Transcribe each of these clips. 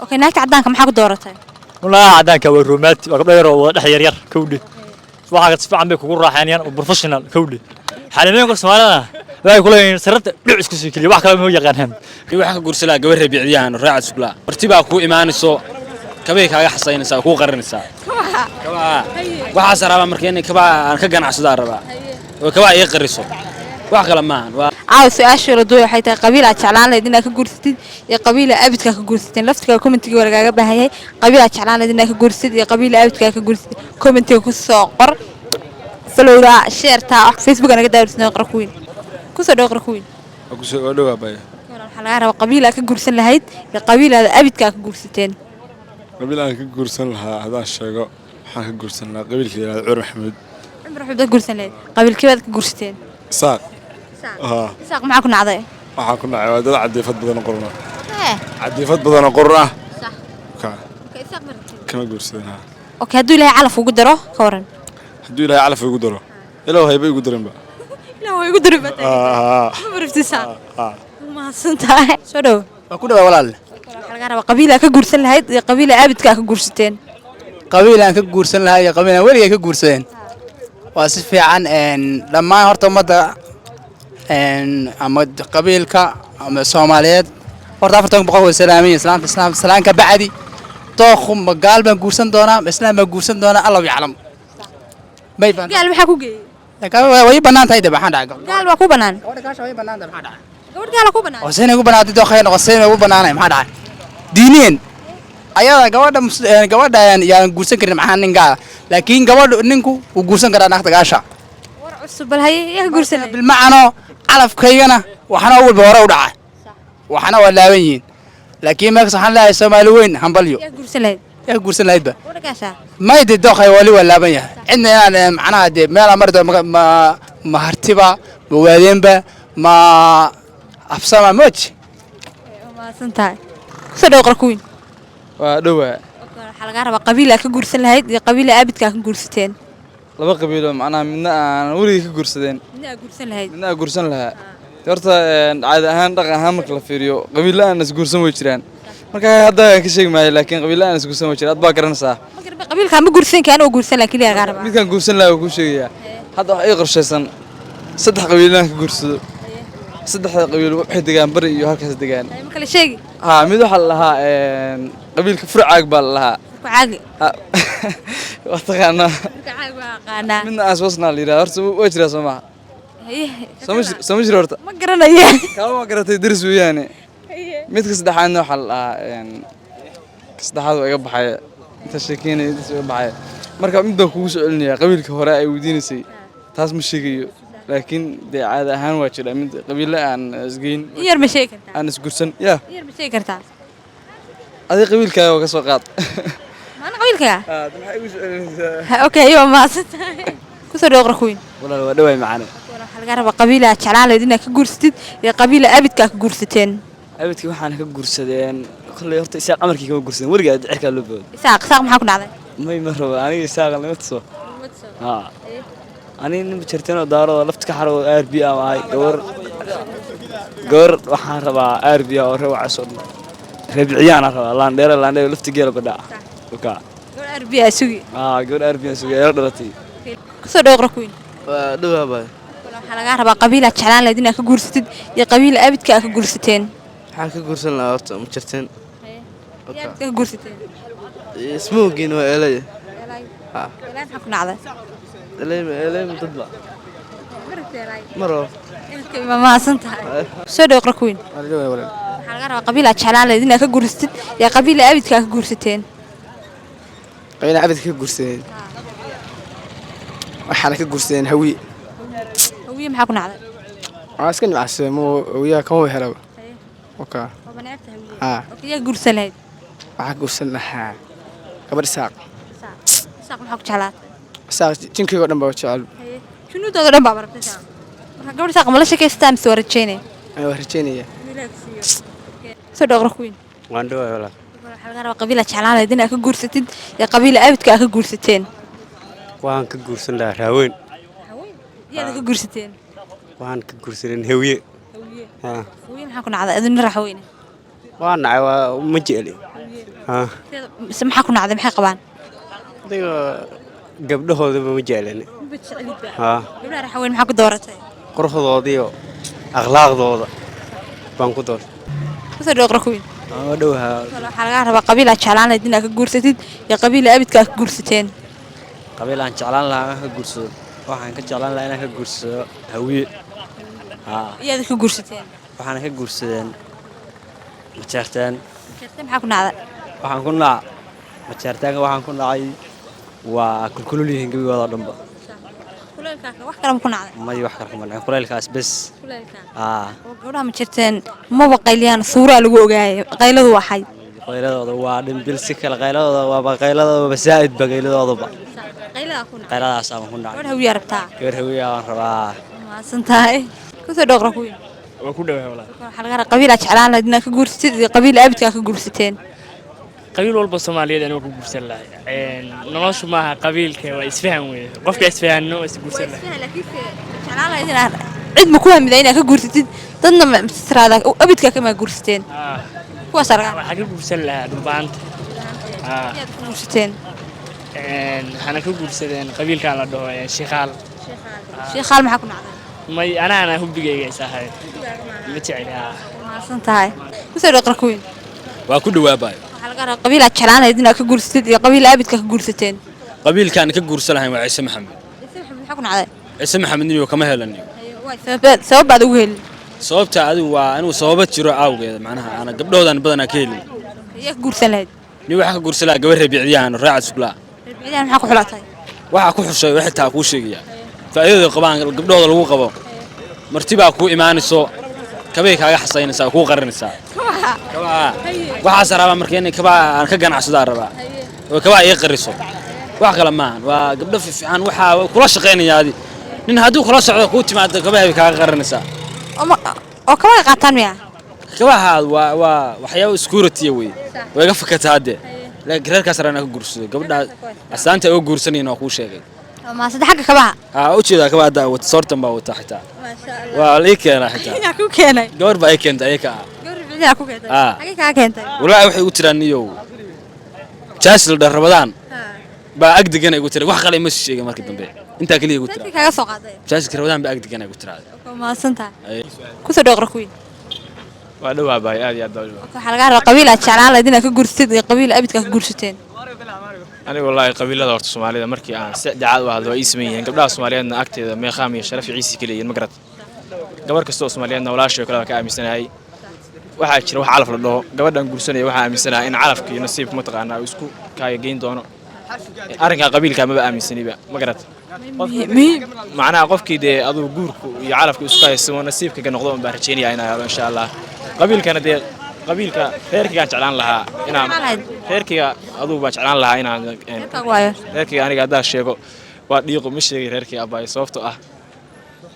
Okay, naagta caddaanka maxaa ku dooratay? Walaahi caddaanka waa romantic, waa gabdho yar oo wada dhex yar yar, kowdhi. Waxaa si fiican bay kugu raaxaynayaan oo professional, kowdhi. Xalimeenka Soomaalida waxay ku leeyihiin sararta dhic isku sii keliya, wax kale ma yaqaanaan. Waxaan ka guursan lahaa gabar reebicdiyahan raaca suglaa. Marti baa kuu imaanayso, kabay kaaga xasaynaysaa, kuu qarinaysaa kabaha. Waxaas rabaa marka inay kabaha aan ka ganacsadaa rabaa oo kabaha ii qariso, wax kale maahan waa. Caawa su-aasha la duuya waxay tahay qabiil aad jeclaan lahayd inaad ka guursatid iyo qabiil aad abidkaa ka guursateen. Laftiga commentiga waa lagaaga baahan yahay. Qabiil aad jeclaan lahayd inaad ka guursatid iyo qabiil aad abidkaa ka guursatid, commentiga ku soo qor. Followda, shareta, Facebooka naga daawarsin. Qara Queen, kusoo dhawo Qara Queen. Waa dhowaa baya. Waxaa lagaa rabaa qabiil aad ka guursan lahayd iyo qabiil aad abidkaa ka guursateen. Qabiil aan ka guursan lahaa haddaan sheego, waxaan ka guursan lahaa qabiilka la yidhahdo Cumar Maxamuud. Cumar Maxamuud aad guursan lahayd. Qabiilkee baad ka guursateen? Isaaq. Haa. Isaaq maxaa ku nacday? Waxaan ku nacay waa dad cadiifad badan oo qurun ah, cadiifad badan oo qurun ah. Kama guursadan, haa. Okay, hadduu Ilaahay calaf ugu daro, ka waran? Hadduu Ilaahay calaf igu daro, ilow hayba igu darinba. Ilaah waa igu darin baa. Haa. Ma baraftisaa? Haa. Mahadsan tahay, soo dhow. Waa ku dhawaa, walaal. Waxaa lagaa rabaa qabiil aad ka guursan lahayd iyo qabiil aad abidkaa ka guursateen. Qabiil aan ka guursan lahaa iyo qabiil aan weligay ka guursadeen, waa si fiican. Dhammaan horta ummadda ama qabiilka ama Soomaaliyeed horta 40 boqol way salaamaya. Islaamta islaam salaan ka bacdi, dookhu ma gaal baan guursan doonaa ma islaam baan guursan doonaa, Allahu yaclam, may fahantaa? Gaal maxaa ku geeyey? Way bannaan tahay de, maxaa dhacay? Gaal waa ku bannaan. Gabadha gaasha way bannaan tahay, maxaa dhacay? Gabadh gaala ku bannaan? Oo seenay ugu bannaantay? Dookhay noqon, seenay ugu bannaanay, maxaa dhacay? Diiniyan ayada gabadha gabadha yaan guursan karin, maxaa nin gaala, laakiin gabadha ninku wuu guursan karaa naagta gaasha. War cusub. Bal haye, yaa ka guursan lahayd? Bilmacano calafkaygana waxna walba hore u dhacay, waxna waa laaban yihiin, laakiin meelkas waxaan leeyahay Soomaali weyn hambalyo. Yaa guursan lahayd? Yaa guursan lahaydba? Gabadha gaasha. May de, dookhay wali waa laaban yahay. Cidna inaan macnaha dee meelaa mari doono ma hartiba, ma waadeenba, ma afsama moj. Waa mahadsan tahay, kusoo dhawo Qara Queen. Waa dhowaa. Waxaa lagaa rabaa qabiil aad ka guursan lahayd iyo qabiil aad abidkaa ka guursateen. Laba qabiilo macnaha, midna aan weligay ka guursadeen, midna aad guursan lahayd. Midna aan guursan lahaa. Horta caadi ahaan, dhaqan ahaan marka la fiiriyo, qabiilo aan isguursan way jiraan. Marka hadda aan ka sheegi maayo, laakiin qabiilo aan isguursan way jiraan, ad baa garanaysaa. Ma garba qabiilkaa ma guursan kaan oo guursan lahaa keliya lagaa rabaa. Midkaan guursan lahaa waa kuu sheegayaa. Hadda waxa ii qorshaysan saddex qabiil inaan ka guursado. Saddexda qabiil waxay degaan bari iyo halkaas degaan. Ma kala sheegi? Haa, mid waxaa la lahaa qabiilka Furcaag baa la lahaa. Furka caagi. Ha, waa taqaanaa. Furka caagi waa aqaanaa. Midna Aaswasnaa la yidhahda. Horta waa jiraa, soo maha? Haye. Soo ma jiro horta? Ma garanaya. Kaaba ma garatay, deris weeyaane. Midka saddexaadna waxaa la dhahaa ka saddexaad waa iga baxaya inta sheekeynaya, intaas iga baxaya. Marka mid baan kugu soo celinayaa, qabiilka hore ay weydiinaysay taas ma sheegayo, laakiin dee caadi ahaan waa jira mid qabiile aan isgeyn. In yar ma sheegi kartaa? Aan isgursan ya. In yar ma sheegi kartaa? Adiga qabiilkaaga waa ka soo qaad. Maana qabiilkaaga? Maxay igu soo celinaysaa? Okay, waa mahadsan tahay, kusoo dhawo Qara Queen. Walaal, waa dhawaay macane. Waxaa lagaa rabaa qabiil aad jeclaan lahayd inaad ka guursatid iyo qabiil aad abidkaa ka guursateen. Abidkii waxaan ka guursadeen kolley horta Isaaq amarkii kama guursadeen weligaa, cirkaa loo boodo. Isaaq, Isaaq maxaa ku dhacday? May, ma rabo aniga Isaaqa lama tuso. Haa, aniga nin jarteen oo daaroo lafta ka xaro RB aan ahay. Gabar waxaan rabaa RB oo reer wacas oo dhan reebiciyaan aan rabaa, laandheere laandheere lafta geela badhaa oka. Gabar RB aa sugi? Haa, gabar RB aan sugay ila dhalatay. Kusoo dhawo Qara Queen. Waa dhowaa baay. Waxaa lagaa rabaa qabiil aad jeclaan lahayd inaad ka guursatid iyo qabiil abidka aad ka guursateen. Waxaan ka guursan lahaa horta ma jirteen. Iyo abidka ka guursateen. Isma ogiin, waa eelay. Eelay maxaa ku dhacday? Eelay ma eelay ma dadba maro. Ma mahadsan tahay, soo dhawo Qara Queen. Waxaa lagaa rabaa qabiil aad jeclaan lahayd inaad ka guursatid iyo qabiil abidka aad ka guursateen. Qabiil abidka ka guursadeen, waxaana ka guursadeen Hawiye. Hawiye maxaa ku dhacday? Waxaa iska nimcasay mo Hawiyaha kama helaba oka. Waa necabta Hawiye? Haa. Yaa guursan lahayd? Waxaa guursan lahaa gabar Isaaq. Isaaq maxaa ku jeclaatay? Isaaq jinkayga oo dhan baa jecel. Junuudooda dhan baa baratay Isaaq. Marka gabadh Isaaq ma la sheekaystaa mise waa rajeynaya? Waa rajeynaya. Soo dhawo, Qara Queen. Waan dhawaay, walaal. Waxaa laga rabaa qabiil aad jeclaan lahayd inaad ka guursatid iyo qabiil abidka aad ka guursateen. Waxaan ka guursan lahaa Raaweyn. Yaad ka guursateen? Waxaan ka guursanen Hawiye. Haa. Hawiye maxaa ku dhacday adina Raxweyne? Waa nacay, waa ma jecli. Haa. Mise maxaa ku nacday, maxay qabaan? Adiga gabdhahoodaba ma jeclani. Haa. Gabdhaha Raxaweyn maxaa ku dooratay? Quruxdoodiyo akhlaaqdooda baan ku doortay. Kusoo dhawo Qara Queen. Waa dhowahaa. Waxaa lagaa rabaa qabiil aad jeclaan lahayd inaad ka guursatid iyo qabiil abidka aad ka guursateen. Qabiil aan jeclaan lahaa inaan ka guursado, waxaan ka jeclaan lahaa inaan ka guursado Hawiye, haa. Iyaad ka guursateen? Waxaana ka guursadeen Majeerteen. Majeerteen maxaa ku nacday? Waxaan ku nac Majeerteenka, waxaan ku nacay waa kulkulul yihiin gebigooda oo dhanba. Kuleylka wax kale ma ku nacday? May, wax kale kuma nacin, kuleylkaas bes. Kuleylka. Haa. Oo gabdhaha Majeerteen maba qayliyaan, suuraa lagu ogaayay, qayladu waxay qayladooda waa dhimbil si kale, qayladooda waaba qayladooda zaa'id ba qayladooduba. Qayladaa ku nacday. Qayladaas aan ku nacay. Gabadha Hawiyaa rabtaa? Gabar Hawiye aan rabaa. Mahadsan tahay. Kusoo dhawo Qara Queen. Waa ku dhawahay walaal. Waxaa laga rabaa qabiil aad jeclaan lahayd inaad ka guursatid iyo qabiil abidka aad ka guursateen. Qabiil walba Soomaaliyeed aniga ku guursan lahay. Noloshu maaha qabiilka, waa isfahan weeye. Qofka isfahanno waa isguursan lahay. Jeclaan lahayd inaad cid ma ku hamida inaad ka guursatid, dadna ma tiraada abidka kama guursateen? Kuwaas laga Waxaa ka guursan lahaa Dhulbaanta. Yaad ku guursateen? Waxaana ka guursadeen qabiilkan la dhaho Shiikaal. Shiikaal maxaa ku nacday? May, anaana hubigayga is ahay ma jeceli, haa. Mahadsan tahay. Kusoo dhawo Qara Queen. Waa ku dhawaabayo. Waxaa laga rabaa qabiil aad jeclaan lahayd inaad ka guursatid iyo qabiil abidka ka guursateen. Qabiilkaan ka guursan lahayn waa Ciise Maxamed. Maxaa ku nacday? Ciise Maxamed niyo kama helaniyo. Sabab baad ugu helin? Sababta adigu waa inuu sababo jiro awgeeda, macnaha aana gabdhahoodan badanaa ka helin. Yaa ka guursan lahayd? Nin waxaa ka guursan lahaa gabar reebicdiyahan raaca suglaa. Reebicdiyahan maxaa ku xulatay? Waxaa ku xushay waxay taa kuu sheegaya faa'iidada qabaan gabdhahooda lagu qabo. Marti baa kuu imaanayso, kabay kaaga xasaynaysaa, kuu qarinaysaa kabaha. Waxaas rabaa marka inay kabaha aan ka ganacsadaa rabaa oo kabaha ii qariso, wax kale maahan. Waa gabdho fiican, waxaa kula shaqaynaya adi nin hadduu kula socdo kuu timaado kabaha bay kaaga qarinaysaa. Oo kabaha qaataan miya? Kabaha waa waxyaabo security wey, way ga fakataa hadde. Laakiin reerkaas rabaa inaan ka guursado gabadha, astaanta ay uga guursanayeen waa kuu sheegay. Maasada xagga kabaha. Haa, u jeedaa kabaha hadda wata, soortan baa wataa xitaa, waa la ii keenaa xitaa. Yaa ku keenay? Gabar baa ii keentay ayaka ah. Gabar bidix ku keentay? Aa. Xagee kaa keentay? Walaahi waxay ugu tiraan niyow jaasil dhar Rabadaan baa ag degan ay ugu tira, wax kale ima sii sheegin markii dambe, intaa kaliya igu tira. Dadkii kaaga soo qaaday? Jaasilka Rabadaan baa ag degan ay ugu tiraada. Waa mahadsan tahay. Kusoo dhawo Qara Queen. Waa dhawaabahay, aad iyo aad baa u dhawaa. Waxaa laga rabaa qabiil aad jeclaan lahayd inaad ka guursatid iyo qabiil abidka ka guursateen. Aniga wallaahi qabiilada horta Soomaalida markii aan si daacad u hadlo waa ii siman yihiin. Gabdhaha Soomaaliyeedna agteeda meeqaam iyo sharaf iyo ciisi ka leeyihiin, ma garat? Gabar kasta oo Soomaaliyeedna walaashay oo kale baan ka aaminsanahay. Waxaa jira wax calaf la dhaho. Gabadhan guursanaya waxaa aaminsanahay in calafka iyo nasiibka mataqaanaa uu isku kaaga geyn doono. Arrinkaa qabiilka maba aaminsaniba, ma garat? Macnaha qofkii dee aduu guurku iyo calafku isku haysamo nasiibka ka noqdo un baan rajaynayaa inaan helo insha Allah. Qabiilkana dee qabiilka reerkaygaan jeclaan lahaa inaan reerkayga adugu baan jeclaan lahaa inaan waayo. Reerkayga aniga haddaan sheego waa dhiiqo, ma sheegay reerkayga abbaayo, sababtoo ah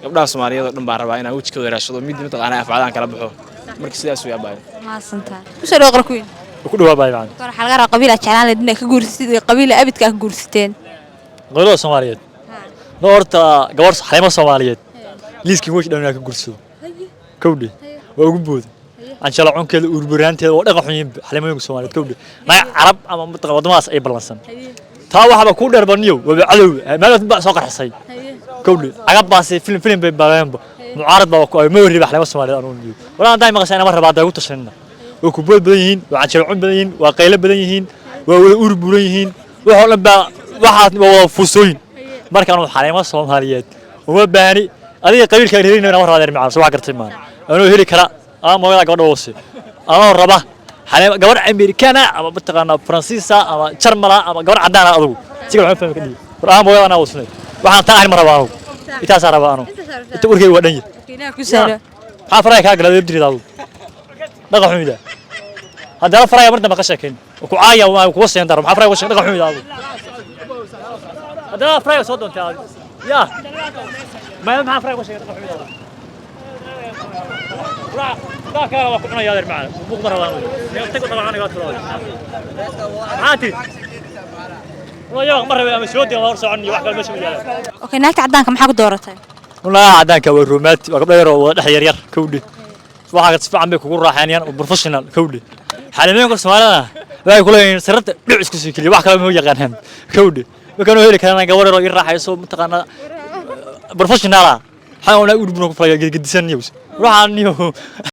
gabdhaha Soomaaliyeed oo dhan baan rabaa inaan wejikooda raashado, mid mataqaanaa afcadaan kala baxo. Marka sidaas way abbaayo. Mahadsan tahay. Kusoo dhawo Qara Queen. Ku dhawaabay macna. Waxaa laga rabaa qabiil aad jeclaan lahayd inaad ka guursatid iyo qabiil abidka ka guursateen. Qabiilada Soomaaliyeed no horta gabar xalimo Soomaaliyeed liiskii weji dhan inaad ka guursado kowdhi waa ugu booda anjala cunkeeda urburaanteeda oo dhaqan xun yihiin xalimooyinka Soomaaliyeed, kowdhi naga Carab ama mataqa wadamadaas ay ballansan taa waxaba ku dheer baniyo waba cadow meel baa soo qarxisay, kowdhi cagab baasi film film bay baabeenba mucaarad baa ku ay ma wariba xalimo Soomaaliyeed anuu niyo walaa hadday maqashay ma rabaa hadday ugu tashanina. Waa ku bood badan yihiin, waa canjala cun badan yihiin, waa qaylo badan yihiin, waa wada urburan yihiin, wax oo dhan baa waxaas waa wada fuusooyin. Marka anuu xalimo Soomaaliyeed uma baahni. Adiga qabiilka reerina ma rabaa macaan soo wax gartay maan anuu heli kara ama mooyada gabadha hoose anoo raba xalimo gabar Amerikaana ama mataqaanaa Faransiisa ama Jarmala ama gabar cadaan ah, adugu si kale waxaan fahmi ka dhigi war aan mooyada anaa hoosnay waxaan taa ahayn ma rabaa anugu intaasaa rabaa anugu inta urkeyga waa dhan yahay. Ilaah ku sahlo. Maxaa faraya kaa galaa webjirida adugu dhaqa xumida haddana faraya mar dambe ka sheekayn oo ku caaya waa kuwa seen daro. Maxaa faraya uga sheeg dhaqa xumida adugu haddana faraya soo doontay adigu yaa ma maxaa faraya uga sheegay dhaqa xumida adugu daa kaala waa ku cunaya adeer macana buuq ma rabaan tag u dabacanaga waa tulaada maxaa tiri wayo ma rabay ama soo dee waa hor socon iyo wax kale meesha ma yaalaan. Okay, naagta caddaanka maxaa ku dooratay? Wallaahi caddaanka waa romantic, waa gabdho yar oo wada dhex yar yar, kowdhi waxaa si fiican bay kugu raaxaynayaan oo professional, kowdhi xalimooyinka Soomaalida Waxay ku leeyihiin sararta dhic isku sii keliya, wax kale ma yaqaanaan. Kowdhe, markaan heli karana gabar yar oo ii raaxayso, mataqaanaa, professional ah, waxaan unaa urbuna ku falaya gedgedisan news waxaan niyo.